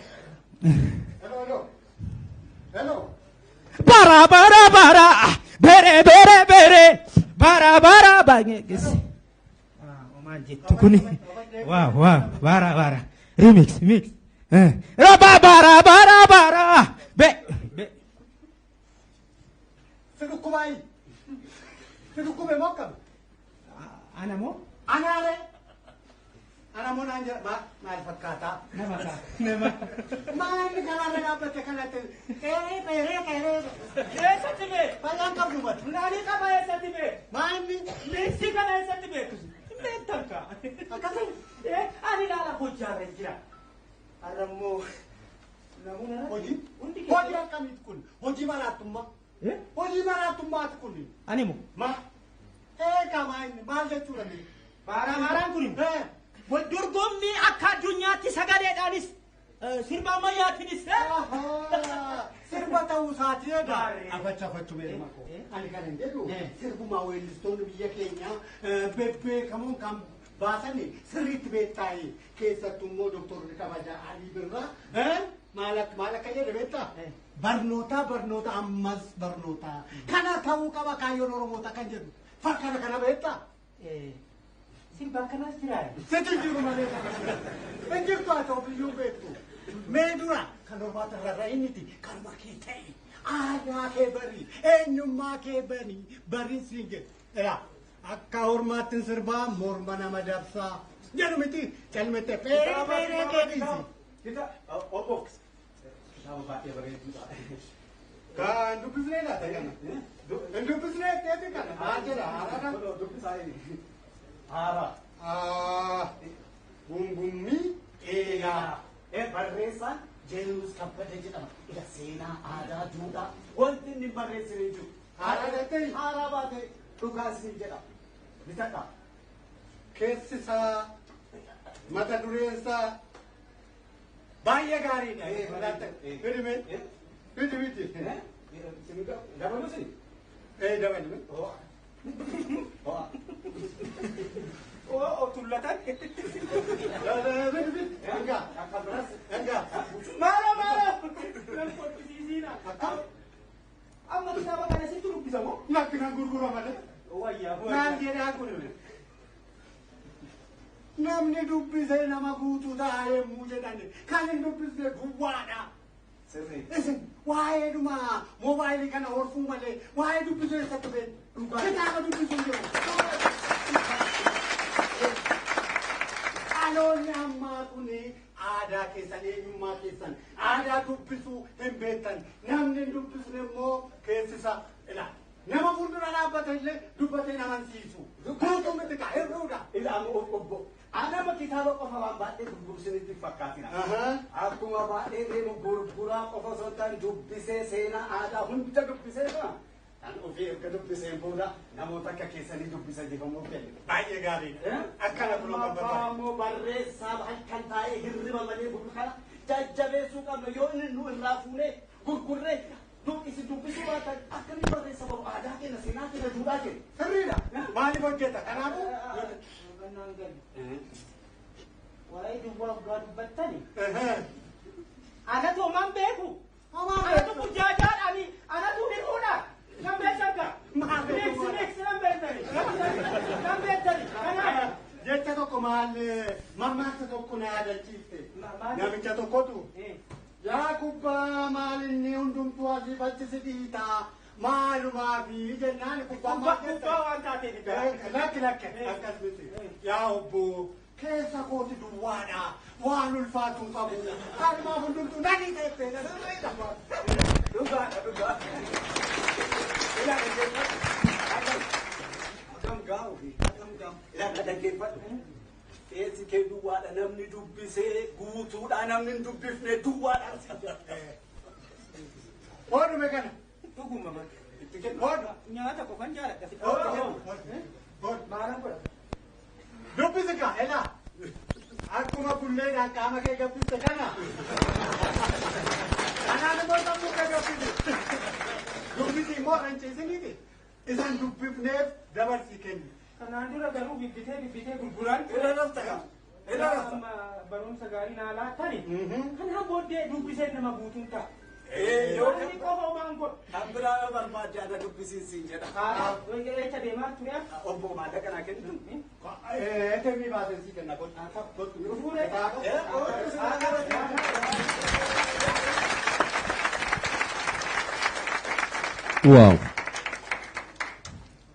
[SPEAKER 1] Hello, hello. Hello.
[SPEAKER 7] Bara bara bara bere bere bere bara bara bara. Maal jettu kuni? Waaw waaw, bara bara remix mix. Raba bara bara bara be be.
[SPEAKER 9] Si dhukkubaayi. Si dhukkube moo akkami?
[SPEAKER 7] Ana moo?
[SPEAKER 9] Anaare. Ana moo naan jedha maal fakkaataa?
[SPEAKER 7] Nama kaa nama.
[SPEAKER 9] Maal karaarra dhaabbatte kanatti qeeree qeeree qeeree.
[SPEAKER 7] Eessatti bee?
[SPEAKER 9] Fayyaan qabdu mati.
[SPEAKER 7] Naanii qaba eessatti bee?
[SPEAKER 9] Maanni
[SPEAKER 7] Miksi kana eessatti beektu? Hin beektan kaa.
[SPEAKER 9] Akkasii.
[SPEAKER 7] Ani ilaala hojjaarra jira. Har'a immoo namoonni
[SPEAKER 9] Hojii?
[SPEAKER 7] Hundi
[SPEAKER 9] Hojii akkamiiti kun? Hojii maraattummaa. Hojii maraattummaati kun.
[SPEAKER 7] Ani moo?
[SPEAKER 9] Ma eegaa maal maal jechuudha mee?
[SPEAKER 7] Baaraa baaraan kun dorgommii akka addunyaatti sagaleedhaanis sirba ammayyaatiinis.
[SPEAKER 9] Sirba ta'uu isaatii egaa. Afacha afachu beekama koo. Ani kan hin jedhu sirbumaa weellistoonni biyya keenyaa bebbeekamoon kan baasanii sirriitti beektaa'ee keessattuu immoo Dooktorri Kabajaa Alii Birraa maal akka maal akka jedhe beektaa? Barnoota barnoota ammas barnoota. Kana ta'uu qaba kaayyoon Oromoota kan jedhu. Fakkaata kana beektaa?
[SPEAKER 7] Sirba akkanaas jiraa?
[SPEAKER 9] Sitti jiru malee hin jirtu haa ta'u biyyuun beektu. Mee dura kan ormaata irra inniti kanuma kee ta'e aadaa kee bari eenyummaa kee bari bari siin jedhu. Egaa akka ormaatti sirbaa morma nama dabsaa jedhu miti calmete feeree feeree kee dhiisi.
[SPEAKER 8] Kitaaba obbo kitaaba baay'ee bareedduudha.
[SPEAKER 9] Kan dubbisnee laata kana? Hin dubbisnee teeti kana maal jedha haaraadha?
[SPEAKER 8] Dubbisaa inni. Haaraa.
[SPEAKER 9] Gungummii eelaa.
[SPEAKER 8] Barreessaan Jeerus Kabbada jedhama. Ila seenaa aadaa duudhaa wanti inni hin barreessine hin jiru.
[SPEAKER 9] Haaraa jettee?
[SPEAKER 8] Haaraa baate dhugaa isin jedha. Bitadha.
[SPEAKER 9] Keessi isaa mata dureen isaa baay'ee gaariidha. Fidi mee? Fidi fidi.
[SPEAKER 8] Dabaluusi?
[SPEAKER 9] Dabalime.
[SPEAKER 7] Oo tullatan.
[SPEAKER 9] Fidi fidi. Engaa. Engaa.
[SPEAKER 7] Maalo maalo. Nan qophisiisiina.
[SPEAKER 9] Akkam?
[SPEAKER 7] Amma kitaaba kana sitti dubbisa moo?
[SPEAKER 9] Lakki nan gurgura malee.
[SPEAKER 7] Wayyaa
[SPEAKER 9] Maal jedhaa kun? Namni dubbisee nama guutuu ta'a yemmuu jedhani kan hin dubbisne duwwaadha.
[SPEAKER 8] Sirrii.
[SPEAKER 9] Isin waa'ee dhuma moobaayilii kana horfuu malee waa'ee dubbisuu eessatti beektu? Kitaaba dubbisuu hin jiru. Dhaloonni ammaa kun aadaa keessan eenyummaa keessan aadaa dubbisuu hin beektan. Namni hin dubbisne immoo keessisa ilaala. Nama fuuldura dhaabbate illee dubbatee nama hin siisu. Guutuu miti kaa hir'uudha.
[SPEAKER 8] Ila amma obbo Anama kitaaba qofa waan baay'ee gurgursinitti fakkaatina. Akkuma baay'ee deemu gurguraa qofa osoo hin taane dubbisee seenaa aadaa hunda dubbisee jira. Kan ofii erga dubbiseen booda namoota akka keessanii dubbisa jifamuu kenne.
[SPEAKER 9] Baay'ee gaariidha. Akkana kun kan barbaadu.
[SPEAKER 8] Ammoo barreessaa halkan taa'ee hirriba malee bulu kana jajjabeessuu qabna yoo inni nu irraa fuunee gurgurree isin dubbisuu baatan akkamiin barreessa baru aadaa keenya seenaa keenya duudhaa keenya.
[SPEAKER 9] Sirriidha. Maaliif hojjeta? Kanaafuu.
[SPEAKER 7] Waa'ee duwwaa dhugaa dubbattani. Anatu homaan beeku. Anatu burjaajaadhaani. Anatu hir'uudha. Nan beektan kaa. Miksi miksi nan beektani. Nan beektani. Kanaaf.
[SPEAKER 9] Jecha tokko maal mammaaksa tokko na yaadachiifte. Namicha tokkotu. Yaa kubbaa maal inni hundumtuu asii achi si dhiitaa maalumaa fi jennaan kubbaa maal jette?
[SPEAKER 7] Kubbaa waan taateef.
[SPEAKER 9] Lakki lakki akkas miti. Yaa obbo keessa kooti duwwaadha waan ulfaatu hin qabu. Kanumaaf hundumtuu na dhiiteette.
[SPEAKER 8] Dhugaadha dhugaa. Ilaa dhaggeeffadhu. Akkam gaa'u fi akkam gaa'u. Ilaa dhaggeeffadhu. Qeensi kee duwwaadha namni dubbisee guutuudha namni hin dubbifne duwwaadha.
[SPEAKER 9] Odume kana.
[SPEAKER 7] Dhuguma bara.
[SPEAKER 8] Itti kennu.
[SPEAKER 9] Odu.
[SPEAKER 7] Nyaata qofan jaaladha.
[SPEAKER 9] Odu.
[SPEAKER 7] Maalan godha?
[SPEAKER 9] Dubbisi kaa elaa. Akkuma bulleedhaan qaama kee gabbiste kana. Kanaan immoo sammuu kee gabbisi. Dubbisi immoo ranciisiniiti. Isan dubbifneef dabarsii kenni.
[SPEAKER 7] Kanaan dura garuu bibbitee bibbitee gurguraan
[SPEAKER 8] Irra rafta kaa. Irra rafta.
[SPEAKER 7] Amma barumsa gaarii naa laattani. Kanaan booddee dubbisee nama guutuun ta'a.
[SPEAKER 8] Yoo
[SPEAKER 7] Inni qofa homaan godhu.
[SPEAKER 8] kan biraa yoo barbaadde ana dubbisiisiin jedha.
[SPEAKER 7] Echa deemaa ture.
[SPEAKER 8] Obbo maallaqa naa kennitu.
[SPEAKER 9] Eetemii baasee sii kenna kottu.
[SPEAKER 7] Fuudhee.
[SPEAKER 1] Waaw.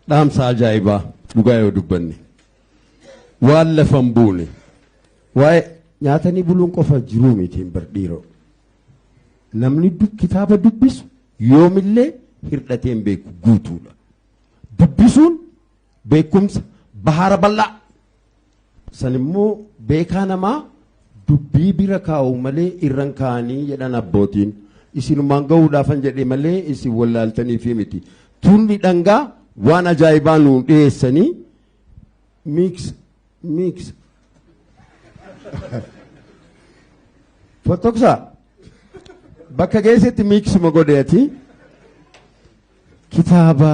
[SPEAKER 1] Dhaamsa ajaa'ibaa dhugaa yoo dubbanne. Waan lafa hin buune. Waa'ee nyaatanii buluun qofa jiruu miti hin bar dhiiroo. Namni kitaaba dubbisu yoomillee hir'atee hin beeku guutuudha. Dubbisuun beekumsa bahara bal'aa. San immoo beekaa namaa dubbii bira kaa'u malee irran kaa'anii jedhan abbootiin. Isinumaan ga'uudhaafan jedhe malee isin wallaaltanii fi miti. Tunni dhangaa waan ajaa'ibaa nuu dhiyeessanii mix mix. Fottoksaa bakka geessetti mixuma godheeti kitaaba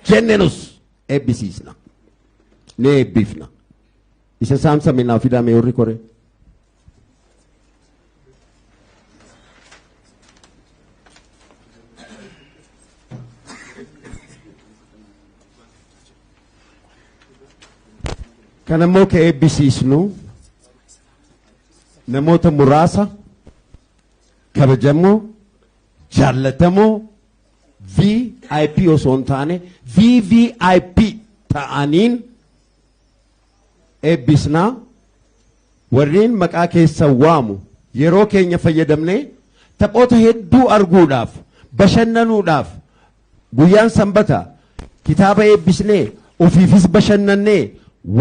[SPEAKER 1] jennenus eebbisiisna. Ni eebbifna. Isa saamsame naa fidame warri kore. Kan immoo ka eebbisiisnu namoota muraasa kabajamoo jaallatamoo VIP osoo hin taane VVIP ta'aniin eebbisnaa. Warreen maqaa keessa waamu yeroo keenya fayyadamnee taphoota hedduu arguudhaaf, bashannanuudhaaf, guyyaan sanbata kitaaba eebbisnee ofiifis bashannannee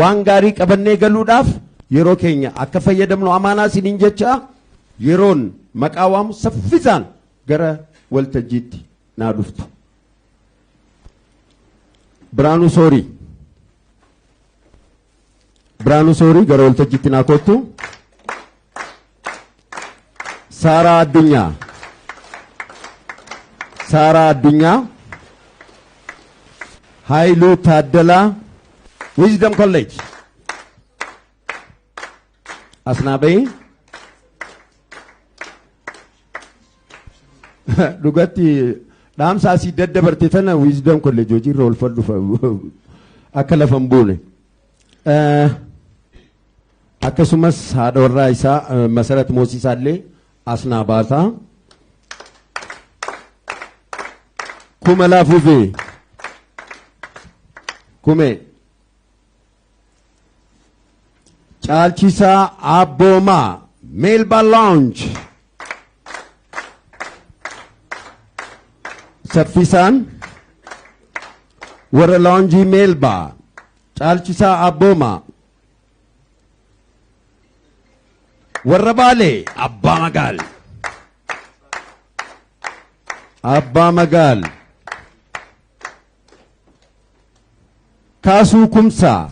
[SPEAKER 1] waan gaarii qabannee galuudhaaf yeroo keenya akka fayyadamnu amaanaa isiniin jecha yeroon maqaa waamu saffisaan gara waltajjiitti naa dhuftu. Biraanuu Soorii. Biraanuu Soorii gara waltajjiitti naa kottu. Saaraa Addunyaa. Saaraa Addunyaa. Haayiluu Taaddalaa. Wisdom College. Asnaa bahii. Dhugatti dhaamsa asii daddabarte tana Wisdom College hojiirra oolfadhu akka lafa hin buune. Akkasumas haadha warraa isaa Masarat Moosiisaa illee as naa baasaa. Kuma laafuufi kume Caalchisaa Abboomaa Melba Lounge. Saffisaan warra lounge Melba Caalchisaa Abboomaa warra Baalee Abbaa Magaal Abbaa Magaal Kaasuu Kumsaa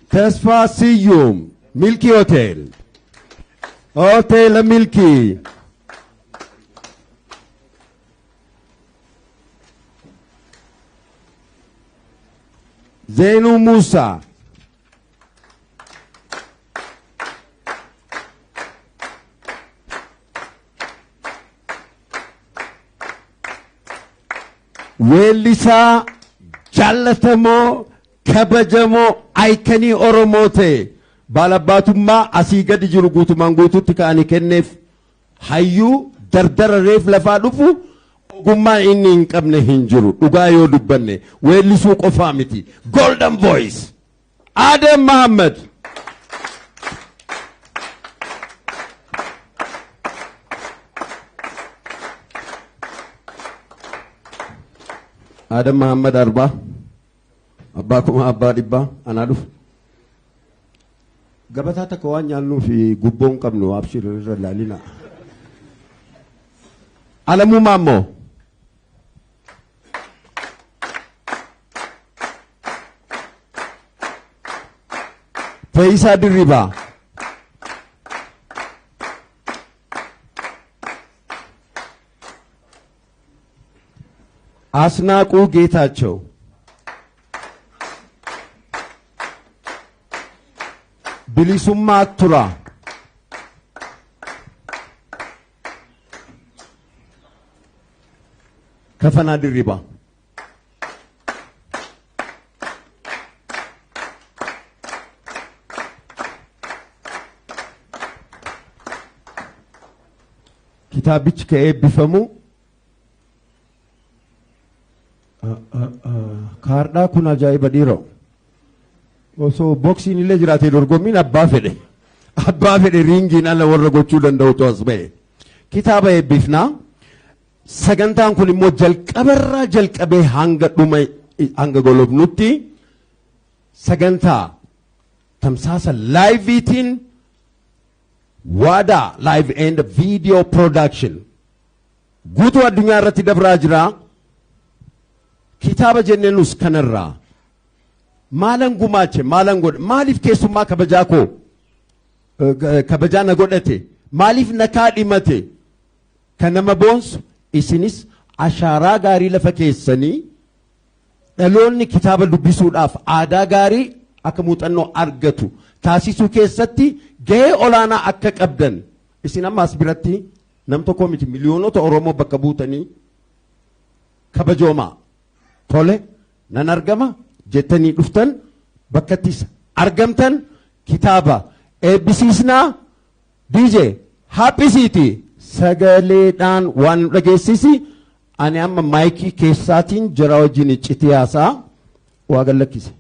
[SPEAKER 1] Tesfaa Siyyum Milkii Hotel Hoteela Milkii Zeenuu Muusaa Weellisaa jaallatamoo kabajamoo icon Oromoo ta'e baalabbaatummaa asii gadi jiru guutumaan guutuutti ka'anii kenneef hayyuu dardara reef lafaa dhufu ogummaa inni hin qabne hin jiru. Dhugaa yoo dubbanne weellisuu qofaa miti. Golden Voice Adam Mahammad. Adam Muhammad Arbaa, abbaa kuma abbaa dhibbaa anaa dhufu. Gabataa takka waan nyaannuu fi gubboo hin qabnu abshir irra laalina. Alamuu Maammoo. Fe'iisaa Dirribaa. Asnaaquu Geetaachoo. Bilisummaa Turaa. Kafanaa Dirribaa. Kitaabichi ka eebbifamu kaardhaa kun ajaa'iba dhiiroo. Osoo boksiin illee jiraatee dorgommiin abbaa fedhe. Abbaa fedhe riingiin ala warra gochuu danda'utu as ba'e. Kitaaba eebbifnaa. Sagantaan kun immoo jalqabarraa jalqabee hanga dhuma hanga golobnutti sagantaa tamsaasa laayiviitiin Waadaa Live and Video Production guutuu addunyaa irratti dabraa jira. Kitaaba jennee nus kanarraa maalan gumaache maalan godhe maaliif keessummaa kabajaa koo kabajaa na godhate maaliif na kaadhimate kan nama boonsu isinis ashaaraa gaarii lafa keessanii dhaloonni kitaaba dubbisuudhaaf aadaa gaarii akka muuxannoo argatu taasisuu keessatti gahee olaanaa akka qabdan isin amma as biratti nam tokko miti miliyoonota Oromoo bakka buutanii kabajoomaa tole nan argama jettanii dhuftan bakkattis argamtan kitaaba eebbisiisnaa. DJ haphisiiti sagaleedhaan waan nu dhageessisi. Ani amma maayikii keessaatiin jara wajjin iccitii haasaa waa gad lakkise.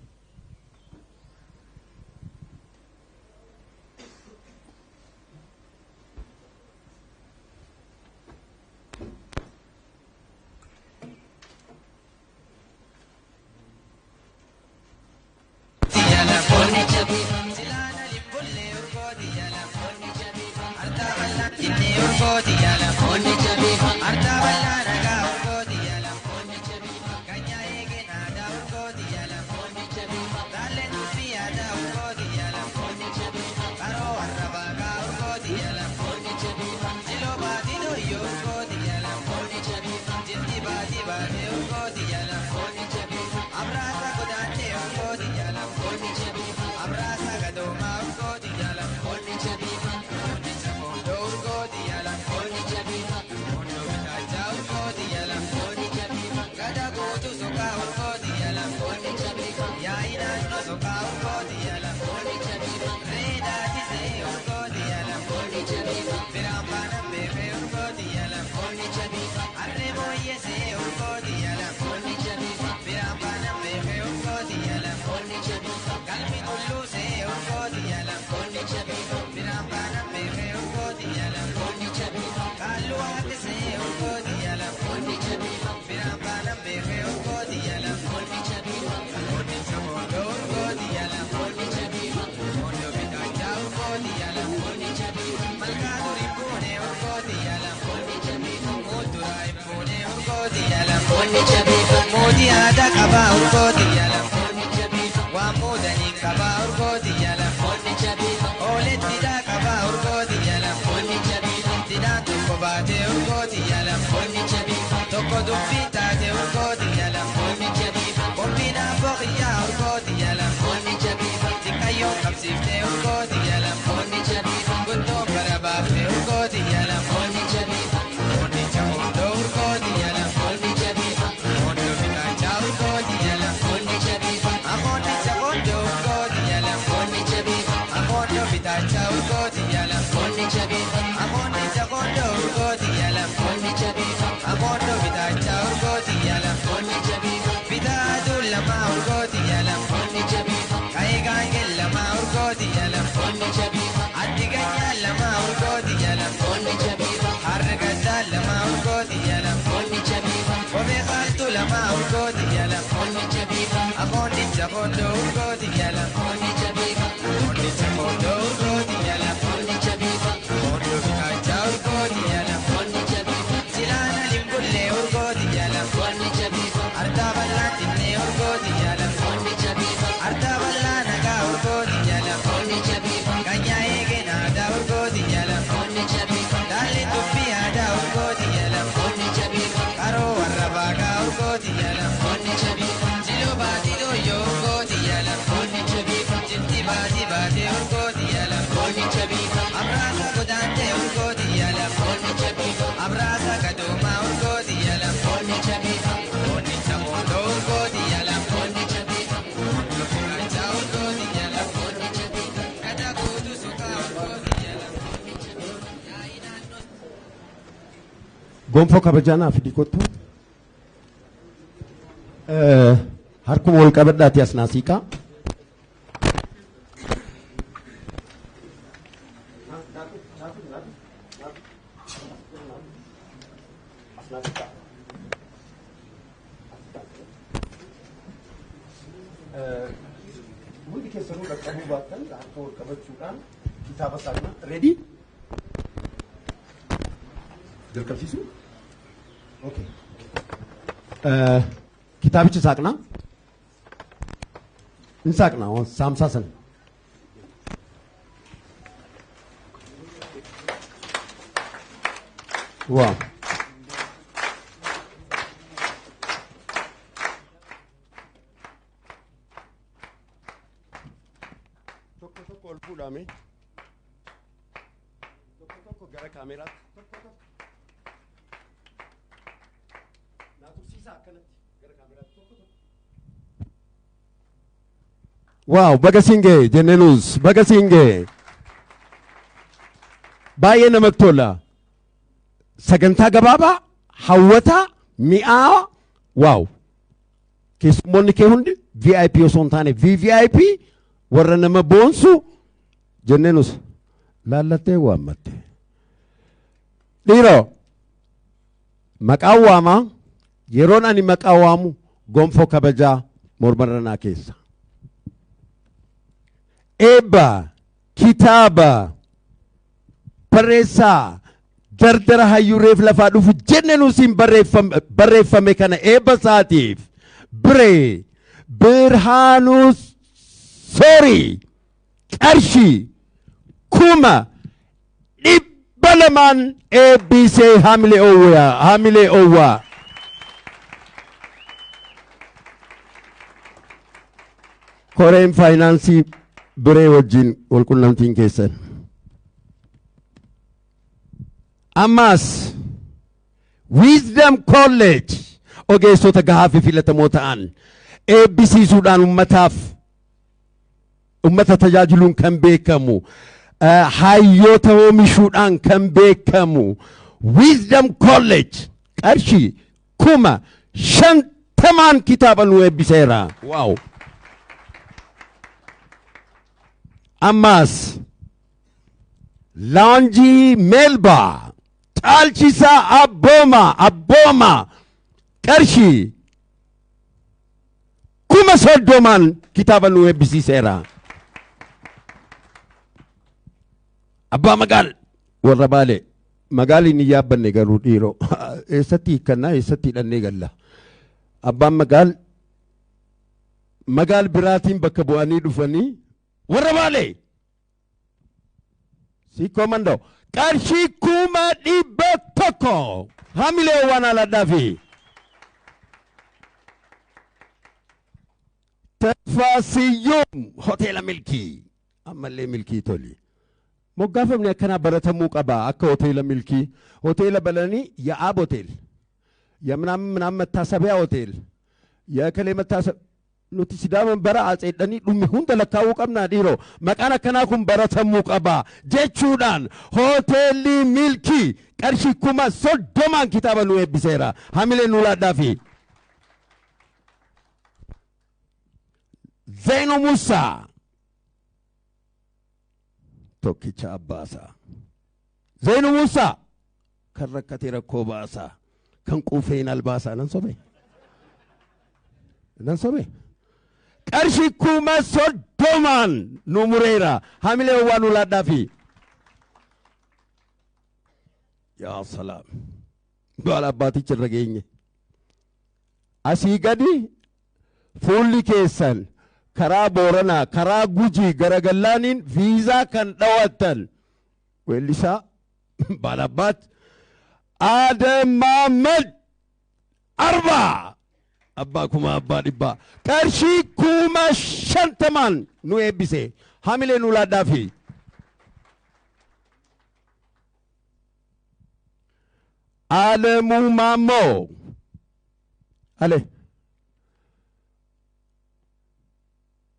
[SPEAKER 10] Mootii aadaa qabaa urgooti waan muudanii qabaa urgooti ooletti dhaa qabaa urgooti didhaan tokko baatee urgooti tokko dubbii taate urgooti qophiin abboo xiyyaa urgooti xiqqayyoon qabsiiftee urgooti guttoon bara baaftee urgooti Afoondicha foondoo urgooti yala. Foondicha biifa. Foondicha foondoo urgooti yala. Foondicha biifa. Foondoo bikaachaa urgooti yala. Foondicha biifa. Jilaana limbullee urgooti yala. Foondicha biifa. Ardaa bal'aa xinnee urgooti yala. Foondicha biifa. Ardaa bal'aa nagaa urgooti yala. Foondicha biifa. Ganyaa eegeen aadaa urgooti yala. Foondicha biifa. Daalli dubbii aadaa urgooti yala. Foondicha biifa. Qaroo warra baaqaa urgooti yala. Foondicha biifa. Jiloo baatii dooyyoo urgooti yala. Foondicha biifa. Jilti baatii baatee urgooti yala. Foondicha biifa. Abraasa godaantee urgooti yala. Foondicha biifa. Abraasa gadoomaa urgooti yala. Foondicha biifa. Foondicha moondoo urgooti yala. Foondicha biifa. Foondoo bikaachaa urgooti yala. Foondicha biifa. Gada guutuu suqaa urgooti yala. Foondicha biifa. Yaa'ii naannoo.
[SPEAKER 1] Gonfoo kabajaa naaf fidi kottu. Harkuma wal qabadhaati as naa siiqaa. Hundi keessanuu dhaqqabuu baattan harka wal qabachuudhaan kitaaba saaqna. Ready? Jalqabsiisu? Okay. Kitaabicha saaqna. In saaqna saamsaa sana. Waaw. Tokko tokko ol fuudhame. Tokko tokko gara kaameraatti. Tokko tokko. Naa tursiisaa akkanatti gara kaameraatti tokko tokko. Waaw, baga siin ga'e jenneenus, baga siin ga'e. Baay'ee namatti tola. Sagantaa gabaabaa, hawwataa, mi'aawaa, waaw. Keessummoonni kee hundi VIP osoo hin taane VVIP warra nama boonsu jenneenus laallattee waammatte. Dhiiroo, maqaan waamaa, yeroon ani maqaa waamu gonfoo kabajaa mormarra naa keessa. Eebba kitaaba barreessaa dardara hayyuu reef lafaa dhufu jenne nuusiin barreeffame kana eebba isaatiif Biree Birhaanuu Soorii qarshii 200,000 eebbisee hamilee oowwaa hamilee oowwaa. Koreen faayinaansii Biree wajjin walqunnamtiin keessan. Ammas Wisdom College ogeessota gahaa fi filatamoo ta'an eebbisiisuudhaan ummataaf ummata tajaajiluun kan beekamu, hayyoota oomishuudhaan kan beekamu Wisdom College qarshii 50,000 kitaaba nu eebbiseera. Waaw. Ammas Laanjii Meelbaa Caalchisaa Abbooma qarshii 30,000 kitaaba nu eebbisiiseera. Abbaa Magaal warra Baalee magaaliin hin yaabbanne garuu dhiiroo eessatti hiikkannaa, eessatti hidhannee galla. Abbaan Magaal magaal biraatiin bakka bu'anii dhufanii warra Baalee Siikoo Mandoo qarshii 100,000 hamilee waan aladhaa fi Tasfaa Siyyuum hoteela Milkii ammallee Milkii toli. Moggaafamni akkanaa baratamuu qaba akka hoteela Milkii. Hoteela balanii የአብ ሆቴል የምናምን ምናምን መታሰቢያ ሆቴል የእከሌ መታሰብ nuti Sidaaman bara atseedhanii dhummi hunda lakkaa'uu qabnaa dhiiroo, maqaan akkanaa kun baratamuu qaba jechuudhaan hoteelli Milkii qarshii 30,000 kitaaba nu eebbiseera. Hamilee nu laadhaafi. Zeenu Musaa tokkicha abbaasaa. Zeenu Musaa kan rakkate rakkoo baasaa, kan quufeen albaasaa. Nan sobe, nan sobe. Qarshii 30,000 nu mureera. Hamilee waan ulaadhaafi. Yaa salaam. Baala abbaaticha irra geenye. Asii gadi fuulli keessan karaa Booranaa, karaa Gujii garagallaaniin viizaa kan dhawattan weellisaa Baalabbaat Adam Mahammad Arbaa abbaa kuma abbaa dhibbaa qarshii 50,000 nu eebbise. Hamilee nu laadhaafi. Alamuu Maammoo Ale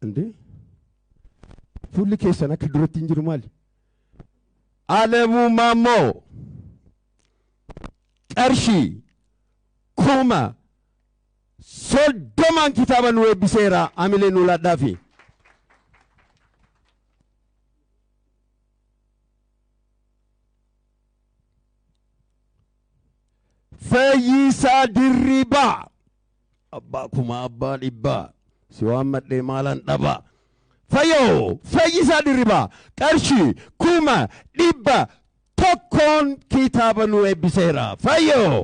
[SPEAKER 1] እንዴ fuulli keessan akka duratti hin jiru maali? Alamuu Maammoo qarshii 30,000 kitaaba nu eebbiseera. Hamilee nu laadhaafi. Fayyisaa Dirribaa abbaa kuma abbaa dhibbaa si waammadhee maalan dhabaa. Fayyoo Fayyisaa Dirribaa qarshii 100,000 kitaaba nu eebbiseera. Fayyoo.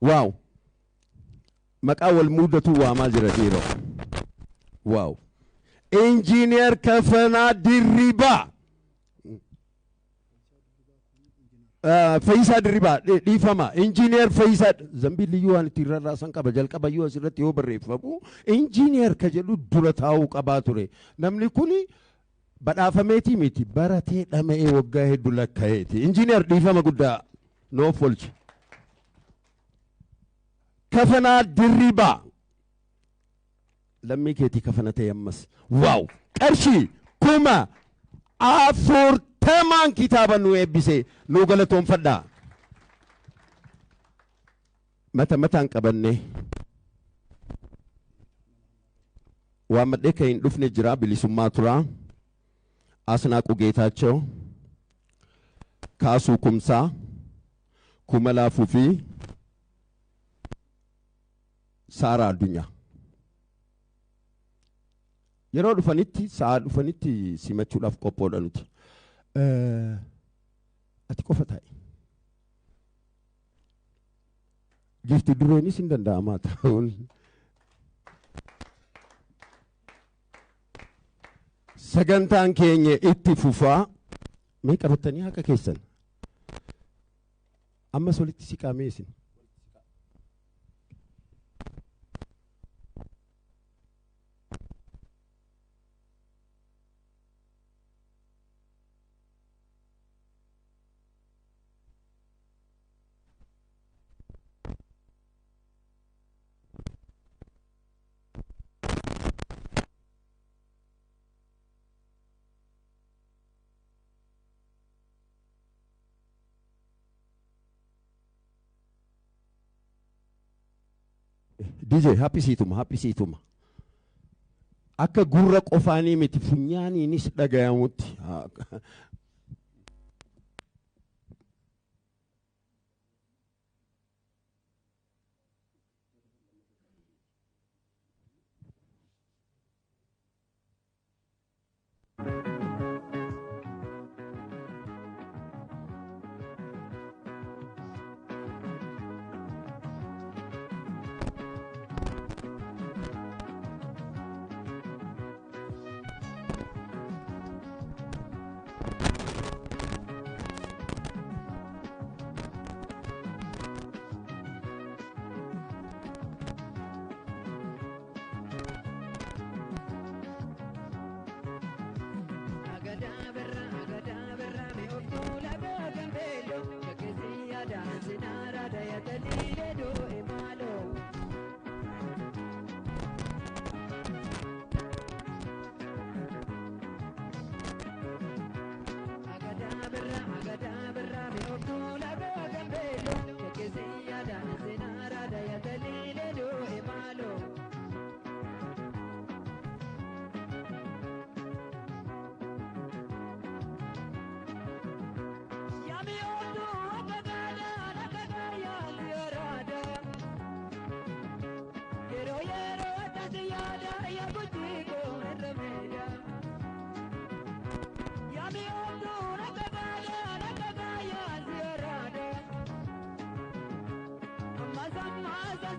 [SPEAKER 1] Waaw. Maqaa wal muudatu waamaa jira dhiiroo. Waaw. Injiineer Kafanaa Dirribaa. Fayyisaa Dirribaa dhiifama. Injiineer Fayyisaa Zambiilliyyuu waan ittiin rarraasan qaba. Jalqabayyuu asirratti yoo barreeffamu injiineer ka jedhu dura taa'uu qabaa ture. Namni kuni badhaafameetii miti baratee dhama'ee waggaa hedduu lakkaa'eeti. Injiineer dhiifama guddaa noof olchi. Kafanaa Dirribaa. Lammii keetii kafana ta'e ammas. Waaw! Qarshii 40,000 kitaaba nu eebbise nu galatoonfadhaa. Mata mataan qabannee. Waammadhee kan hin dhufne jira bilisummaa turaa. Asnaaquu Geetaachoo. Kaasuu Kumsaa. Kumalaa Fufii. Saaraa Addunyaa. Yeroo dhufanitti sa'a dhufanitti simachuudhaaf qophoodha nuti. Ati qofa taa'i. Gifti dureenis hin danda'amaa ta'uun. Sagantaan keenya itti fufaa. Mee qabattanii haqa keessan. Ammas walitti siqaa mee isin. DJ haphisiituma haphisiituma. Akka gurra qofaanii miti funyaaniinis dhagayamutti.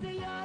[SPEAKER 11] urgooti.